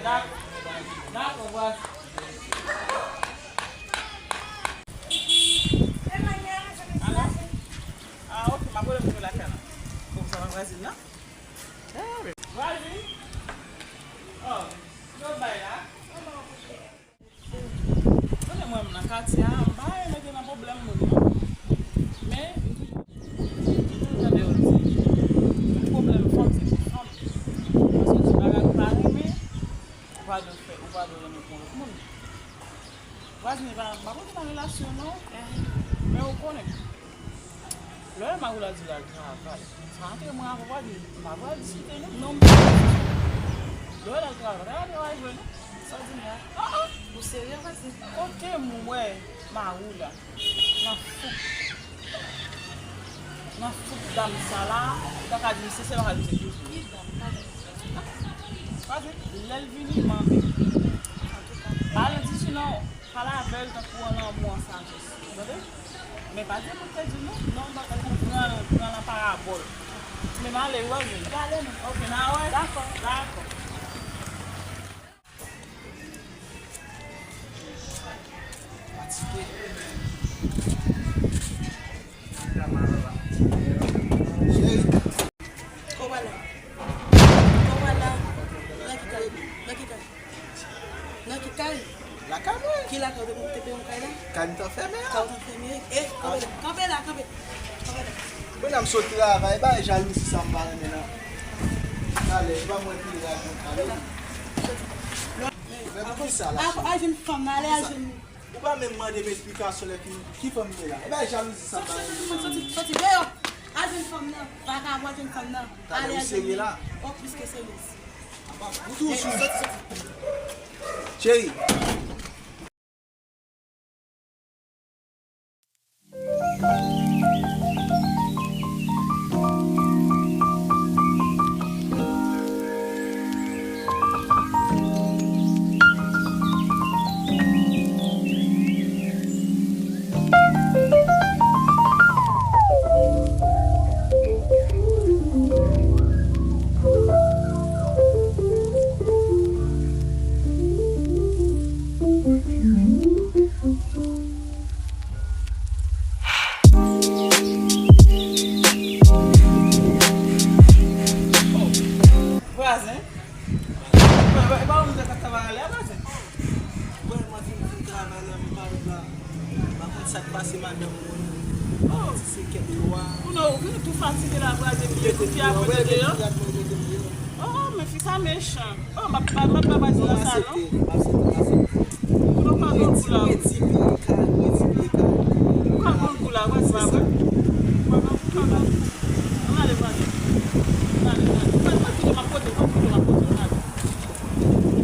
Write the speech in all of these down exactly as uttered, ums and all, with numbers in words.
Dakò, dakò, vwazin. Alo? Ah, ok, m ap rele moun yo lakay la. Bon, sa va vwazin nan? Vwazin? Oh, yo bay la. Konnen mwen menm nan katye a, m pa renmen te nan pwoblèm moun non. Men, m toujou, m toujou tande yo di, tout pwoblèm fanm se pou fanm. Paske tout bagay ou pa renmen, ou pa dwe fè, ou pa dwe renmen pou lòt moun. Vwazin, e pa, m pa pote nan relasyon non. Men ou konnen. Lè Mawoula di l al travay, sa antre mwen avè w, pa di, m pa pral diskite non. Non, m pa pral diskite. Lè w al travay, pa travay vre non. Sa w di m la? Ah, ah, ou serye, vwazin? Kote m wè Mawoula nan fouk, nan fouk dam sa la, ou ta ka di m se sèl, ou ta ka di m se pye sou li. Ki dam? Vwazin, lè l vini, m anvi. Antouka, pa nan diskisyon non. Pale avè l tankou an lanmou, an sajès. Ou tande? Men pa di pou l te di non. Non, m pa ka di pran, pran nan parabòl. Men m ale, wi, wi. Gade nou. Ok, n a wè. Dakò. Dakò. Fatige. Cheri. Kòman la? Kòman la? Nan ki kay? Nan ki kay? Nan ki kay? Lakay mwen. Ki lakay ou te, te peye yon kay la? Kay m t anfèmen an. Kay ou t anfèmen? E, kanpe la, kanpe la, kanpe. Kanpe la. Mwen la m sot travay, bay jalouzi sa m pa renmen nan. Talè, e pa mwen ki rad mwen pale. Men poukisa la, cheri? Al jwenn fanm nan, ale al jwenn. Ou pa menm mande m esplikasyon lè ki, ki fanm li ye la. E bay jalouzi sa bay. Soti, soti, soti, soti deyò. Al jwenn fanm nan. Vakabon, al jwenn fanm nan. Talè, ou serye la? Oh, plis ke serye. Ou toujou. Cheri. Vwazen. E pa ou menm ki t ap travay ale a, vwazen? Bon, mwen fin, fin travay la, mwen parèt la. M pa konn sa k pase madanm mwen. Oh, ti se kèt yo a. Kounye a, ou vin tou fatige la, vwazen, epi kout pye ap mete deyò. Oh, men fi sa mechan. Oh, m ap, m ap ba vwazen nan salon. Kounye a ou pa konn kou la. Ou ka konn kou la, vwazen, pa vre? Ou ka konn kou la. Ann ale, vwazen. Ann ale, vwazen. Mwen, mwen kite m ap pote, mwen kite m ap pote, ann ale.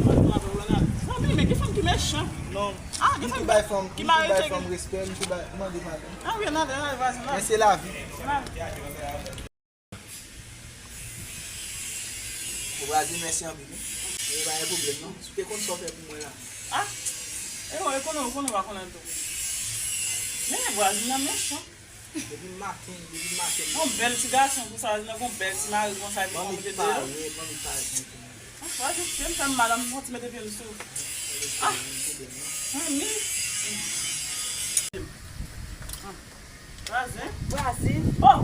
Ann ale. Zanmi, men gen fanm ki mechan. Non. Ah, gen fanm ki mare tcheke. M toujou bay fanm, m toujou bay fanm respè, m toujou bay, mande madanm. Ah wi, ann ale, ann ale, vwazen, ann ale. Men se lavi. Ann ale. Ou pral di mèsi anpil, wi. Men pa gen pwoblèm, non. Si w te konn sa w fè pou mwen la. Ah? E wi, e konnen, ou konnen w pa konnen l tou. Men vwazen nan mechan. Depi maten, depi maten. Yon bèl ti gason konsa, nan yon bèl ti mari konsa, epi w ap mete deyò. Manmi parèt, manmi parèt, manmi parèt. Ah, vwazen, fè m fè m mal, an m soti mete pye m sou. Ah, manmi. Vwazen. Vwazen. Oh,